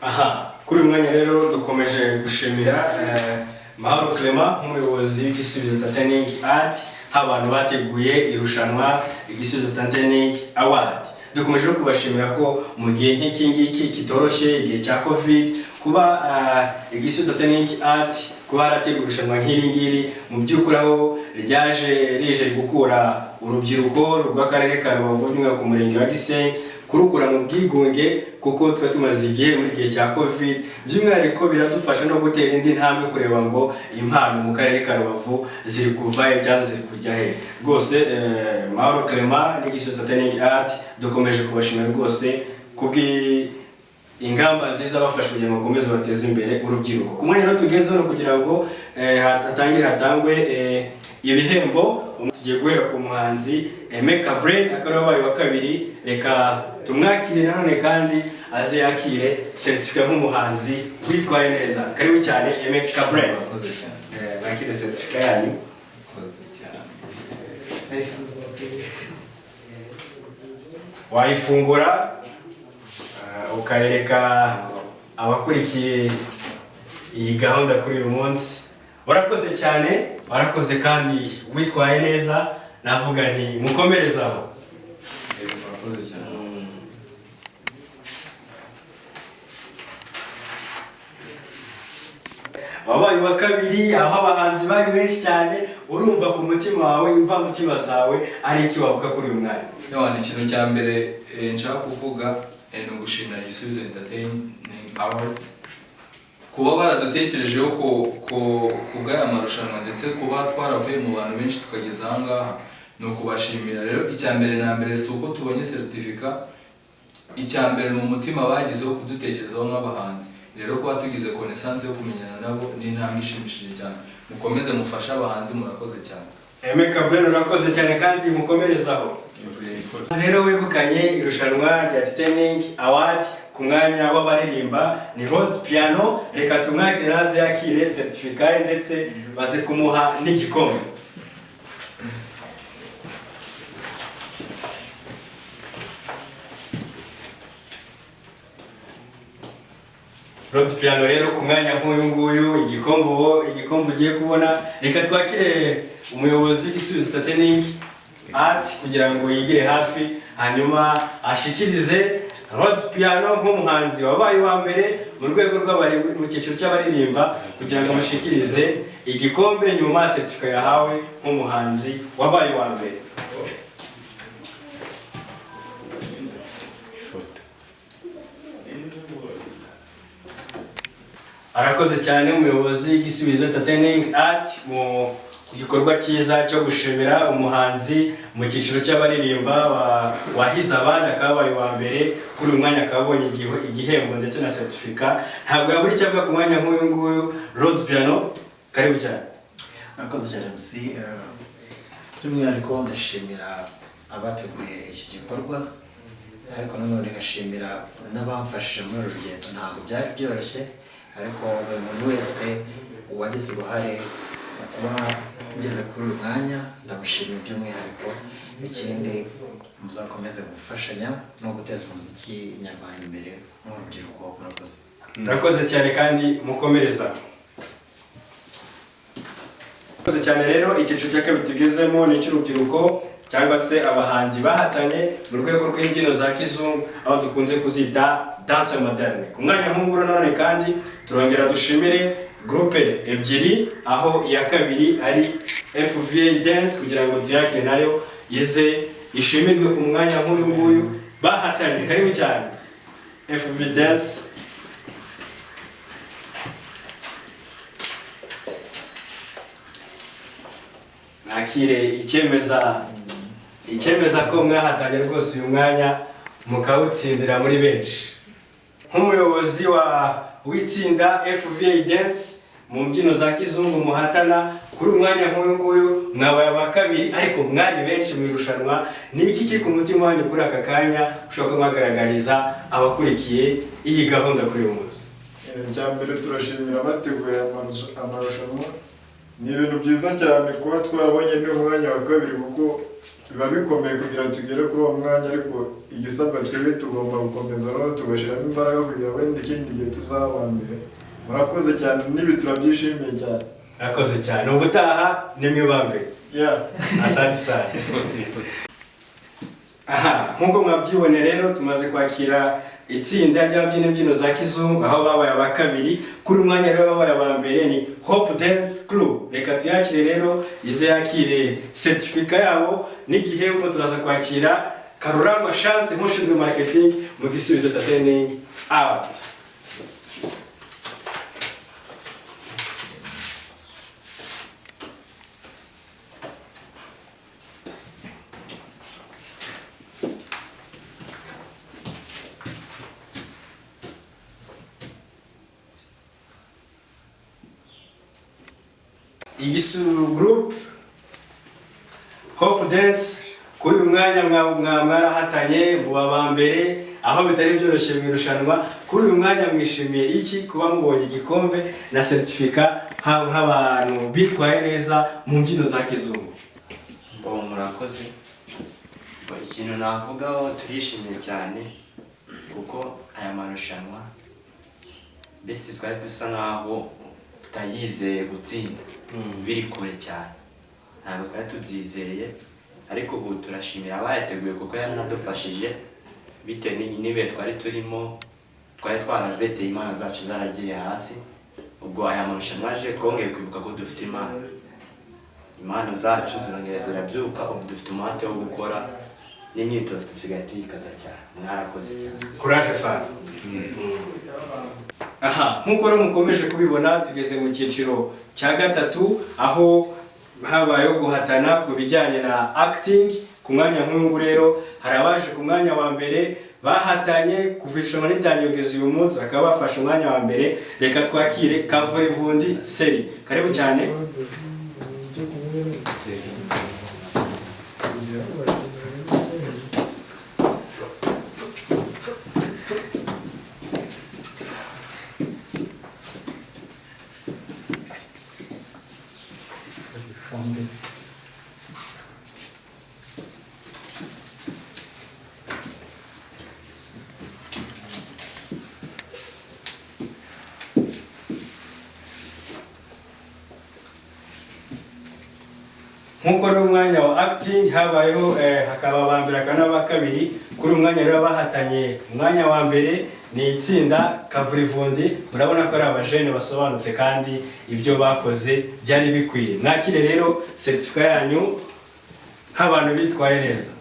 Aha kuri uyu mwanya rero dukomeje gushimira Mahoro Clement nk'umuyobozi w'Igisubizo Entertaining Art, nk'abantu bateguye irushanwa Igisubizo Entertaining Award. Dukomeje no kubashimira ko mu gihe nk'iki ngiki kitoroshye, igihe cya COVID, kuba Igisubizo Entertaining Art kuba harateguye irushanwa nk'iri ngiri, mu by'ukuri aho ryaje rije gukura urubyiruko rw'akarere ka Rubavu, by'umwihariko ku murenge wa Gisenyi, kurukura mu bwigunge, kuko twari tumaze igihe muri gihe cya COVID. By'umwihariko biradufasha no gutera indi ntambwe, kureba ngo impano mu karere ka Rubavu ziri kuva he cyangwa ziri kujya he. Rwose Mahoro Clement n'Igisubizo Entertaining Art, dukomeje kubashimira rwose kubwi ingamba nziza bafashe kugira ngo bakomeze bateze imbere urubyiruko. Ku mwanya rero tugezeho ni ukugira ngo hatangire hatangwe ibihembo. Tugiye guhera ku muhanzi Aime Brain, akaba wabaye wa kabiri. Reka tumwakire nanone kandi aze yakire certificate nk'umuhanzi witwaye neza. Karibu cyane, Aime Brain. Murakoze cyane. Mwakire certificate yanyu. Murakoze cyane. Wayifungura ukayereka abakurikiye iyi gahunda kuri uyu munsi. Warakoze cyane, warakoze kandi witwaye neza, navuga nti mukomerezaho. Yego, murakoze cyane. Wabaye uwa kabiri aho abahanzi bari benshi cyane. Urumva ku mutima wawe, imvamutima zawe ari iki wavuga kuri uyu mwanya? Yawana, ikintu cya mbere nshaka kuvuga ni ugushimira Igisubizo Entertaining Awards kuba baradutekerejeho ku bw'aya marushanwa, ndetse kuba twaravuye mu bantu benshi tukageza aha ngaha ni ukubashimira. Rero icya mbere na mbere si uko tubonye certificate, icya mbere ni umutima bagize wo kudutekerezaho nk'abahanzi. Rero kuba tugize connaissance yo kumenyana nabo ni intambwe ishimishije cyane. Mukomeze mufashe abahanzi, murakoze cyane. Aime Cabrel, urakoze cyane kandi mukomerezaho. Rero wegukanye irushanwa rya Titanic Award ku mwanya w'abaririmba ni Rod Piano. Reka tumwakire naze yakire certificat ndetse baze kumuha n'igikombe. Rod Piano rero ku mwanya nk'uyu nguyu, igikombe, uwo igikombe ugiye kubona. Reka twakire umuyobozi w'Igisubizo Entertaining Art kugira ngo yigire hafi, hanyuma ashikirize Rod Piano nk'umuhanzi wabaye uwa mbere mu rwego rw'abari mu cyiciro cy'abaririmba, kugira ngo amushikirize igikombe nyuma certificate yahawe nk'umuhanzi wabaye uwa mbere. Arakoze cyane umuyobozi w'Igisubizo Entertaining Art mu gikorwa cyiza cyo gushimira umuhanzi mu cyiciro cy'abaririmba wahize abandi, akaba abaye uwa mbere kuri uyu mwanya, akaba abonye igihembo ndetse na certificate. Ntabwo yabura icyo avuga ku mwanya nk'uyu nguyu. Rod Piano, karibu cyane. Murakoze cyane, MC. By'umwihariko ndashimira abateguye iki gikorwa, ariko nanone ngashimira n'abamfashije muri uru rugendo. Ntabwo byari byoroshye, ariko buri muntu wese wagize uruhare mu kuba ngeze kuri uyu mwanya ndamushimira by'umwihariko. Ikindi, muzakomeze gufashanya no guteza umuziki nyarwanda imbere nk'urubyiruko. Murakoze. Murakoze cyane kandi mukomereza. Murakoze cyane. Rero icyiciro cya kabiri tugezemo ni icy'urubyiruko cyangwa se abahanzi bahatanye mu rwego rw'imbyino za kizungu, aho dukunze kuzita danse moderne. Ku mwanya nk'unguro nanone kandi turongera dushimire groupe ebyiri, aho iya kabiri ari FVA Dance, kugira ngo tuyakire nayo ize ishimirwe ku mwanya nk'uyu nguyu bahatanye. Karibu cyane, FV Dance. Mwakire icyemeza ko mwahatanye rwose uyu mwanya mukawutsindira muri benshi. Nk'umuyobozi wa w'itsinda FVA Dance mu mbyino za kizungu muhatana kuri uyu mwanya nk'uyu nguyu, mwabaye aba kabiri ariko mwari benshi mu irushanwa. Ni iki kiri ku mutima wanyu kuri aka kanya ushobora kuba mwagaragariza abakurikiye iyi gahunda kuri uyu munsi? Icya mbere, turashimira abateguye amarushanwa. Ni ibintu byiza cyane kuba twarabonye n'umwanya wa kabiri, kuko Biba bikomeye kugira tugere kuri uwo mwanya, ariko igisabwa twebwe tugomba gukomeza rero tugashyiramo imbaraga kugira wenda ikindi gihe tuzaba aba mbere. Murakoze cyane, n'ibi turabyishimiye cyane. Murakoze cyane, ubutaha nimwe ba mbere. Yeah. Asante sana. Aha, nk'uko mwabyibonye rero, tumaze kwakira itsinda ry'ababyina imbyino za kizungu, aho babaye aba kabiri. Kuri uyu mwanya rero babaye aba mbere ni Hope Dance Crew. Reka tuyakire rero, ize yakire certificat yabo n'igihembo. Turaza kwakira Karurangwa Chance nk'ushinzwe marketing mu Gisubizo Entertaining Award. Igisuru Group, Hope Dance, kuri uyu mwanya mwarahatanye muba ba mbere, aho bitari byoroshye mu irushanwa. Kuri uyu mwanya mwishimiye iki kuba mubonye igikombe na certificat nk'abantu bitwaye neza mu mbyino za kizungu? Bo, murakoze. Bo, ikintu navugaho, turishimye cyane kuko aya marushanwa mbese twari dusa nkaho tutayizeye gutsinda, biri kure cyane, ntabwo twari tubyizeye, ariko ubu turashimira abayateguye kuko yaranadufashije bitewe n'ibihe twari turimo. Twari twaraveteye, impano zacu zaragiye hasi. Ubwo aya marushanwa aje, twongeye kwibuka ko dufite impano, impano zacu zirongera zirabyuka. Ubu dufite umuhate wo gukora n'imyitozo dusigaye tuyikaza cyane. Mwarakoze cyane. Courage sana. Aha, nk'uko rero mukomeje kubibona, tugeze mu cyiciro cya gatatu, aho habayeho guhatana ku bijyanye na acting. Ku mwanya nk'uyu rero hari abaje ku mwanya wa mbere bahatanye kuva irushanwa ritangiye kugeza uyu munsi, bakaba bafashe umwanya wa mbere. Reka twakire Kavurivundi Seri, karibu cyane. Nk'uko rero umwanya wa acting habayeho hakaba aba mbere, hakaba n'aba kabiri. Kuri uyu mwanya rero bahatanye umwanya wa mbere ni itsinda Kavurivundi. Murabona ko ari abajene basobanutse kandi ibyo bakoze byari bikwiye. Mwakire rero certificat yanyu nk'abantu bitwaye neza.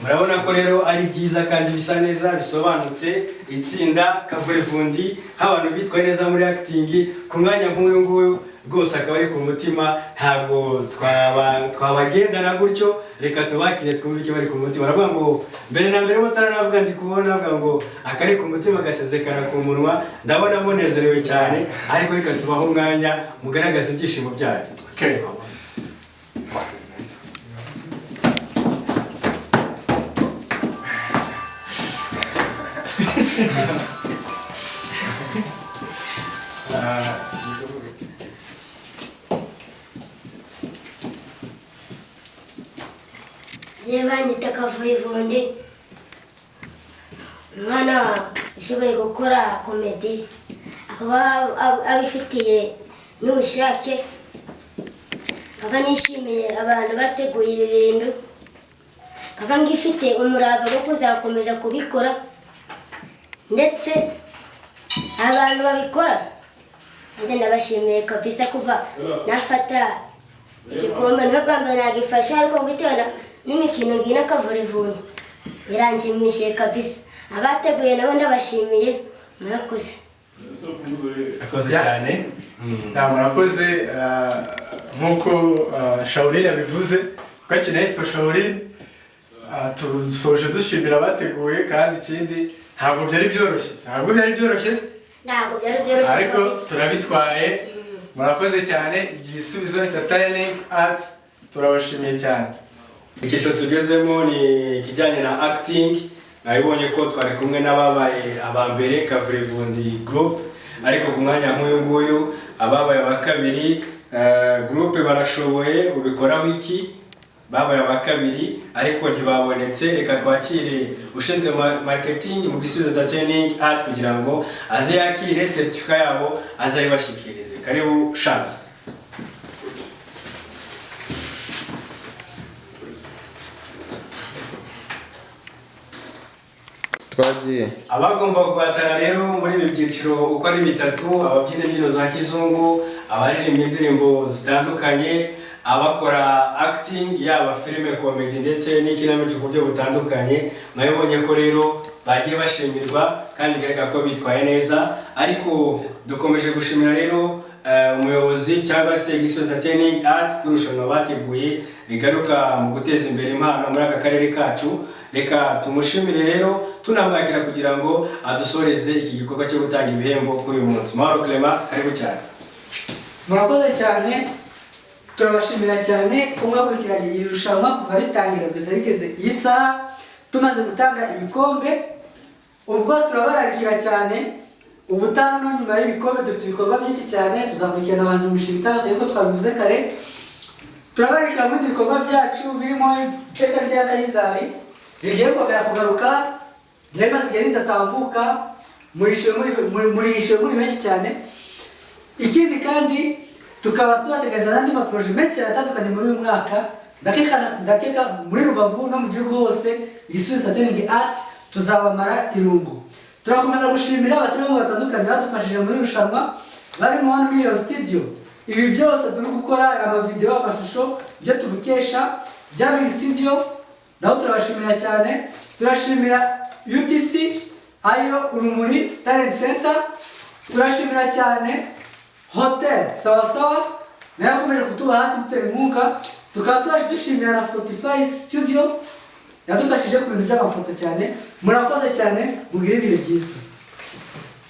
Murabona ko rero ari byiza kandi bisa neza, bisobanutse. Itsinda Kavurivundi nk'abantu bitwaye neza muri acting ku mwanya nk'uyu nguyu rwose akaba ari ku mutima. Ntabwo twabagendana gutyo, reka tubakire twumve icyo bari ku mutima. Baravuga ngo mbere na mbere mutaranavuga, ndi kubona bavuga ngo akari ku mutima gasezekana ku munwa. Ndabona munezerewe cyane, ariko reka tubahe umwanya mugaragaze ibyishimo byanyu. Okay. Njyewe banyita Kavurivundi, umwana ushoboye gukora comedy, akaba abifitiye n'ubushake. Nkaba nishimiye abantu bateguye ibi bintu, nkaba ngifite umurava wo kuzakomeza kubikora, ndetse abantu babikora nanjye ndabashimiye kabisa. Kuva nafata igikombe nibwo bwa mbere nagifashe, ariko bitewe n'imikino ngina Kavurivundi biranshimishije kabisa. Abateguye nabo ndabashimiye, murakoze. Murakoze cyane. Murakoze. Nk'uko Shaolin yabivuze, kuko akina yitwa Shaolin, tusoje dushimira abateguye, kandi ikindi ntabwo byari byoroshye, ntabwo byari byoroshye se? Ntabwo byari byoroshye ariko kabisa. Turabitwaye. Murakoze cyane. Igisubizo Entertaining Arts, turabashimiye cyane. Icyiciro tugezemo ni ikijyanye na acting. Nabibonye ko twari kumwe n'ababaye aba mbere, Kavurivundi Group. Ariko ku mwanya nk'uyu nguyu, ababaye aba kabiri, groupe barashoboye, ubikoraho iki? Babaye aba kabiri ariko ntibabonetse. Reka twakire ushinzwe marketing mu Gisubizo Entertaining Art kugira ngo aze yakire certificate yabo, azayibashyikirize. Karibu, Chance. Twagiye. Abagomba guhatana rero muri ibi byiciro uko ari bitatu, ababyina imbyino za kizungu, abaririmba indirimbo zitandukanye, abakora acting, yaba filime, comedy ndetse n'ikinamico ku buryo butandukanye, mwabibonye ko rero bagiye bashimirwa kandi bigaragara ko bitwaye neza. Ariko dukomeje gushimira rero umuyobozi cyangwa se Gisubizo Entertaining Art ku irushanwa bateguye rigaruka mu guteza imbere impano muri aka karere kacu. Reka tumushimire rero, tunamwakira kugira ngo adusoreze iki gikorwa cyo gutanga ibihembo kuri uyu munsi. Mahoro Clement, karibu cyane. Murakoze cyane, turabashimira cyane ko mwakurikiranye iri rushanwa kuva ritangira kugeza rigeze iyi saha tumaze gutanga ibikombe. Ubwo turabararikira cyane ubutaha no nyuma y'ibikombe dufite ibikorwa byinshi cyane, tuzakurikirana abahanzi mu mishinga itandukanye nk'uko twabivuze kare. Turabarikira mu bindi bikorwa byacu birimo iteka rya Kayizari rigiye kongera kugaruka, ryari rimaze igihe ridatambuka. Murishyuwe muri benshi cyane. Ikindi kandi tukaba tubategereza n'andi maporoje menshi cyane atandukanye muri uyu mwaka. Ndakeka muri Rubavu no mu gihugu hose, Igisubizo Entertaining Art tuzabamara irungu. Turakomeza gushimira abaterankunga batandukanye badufashije muri iri rushanwa, barimo One Million Studio. Ibi byose turi gukora, amavideo, amashusho, ibyo tubikesha Jamming Studio, nabo turabashimira cyane. Turashimira UTC, ayo Urumuri Talent Center. Turashimira cyane Hotel Sawasawa, nayo yakomeje kutuba hafi dutera inkunga. Tukaba twaje dushimira na Fortify Studio yadufashije ku bintu by'amafoto cyane. Murakoze cyane, mugire ibihe byiza.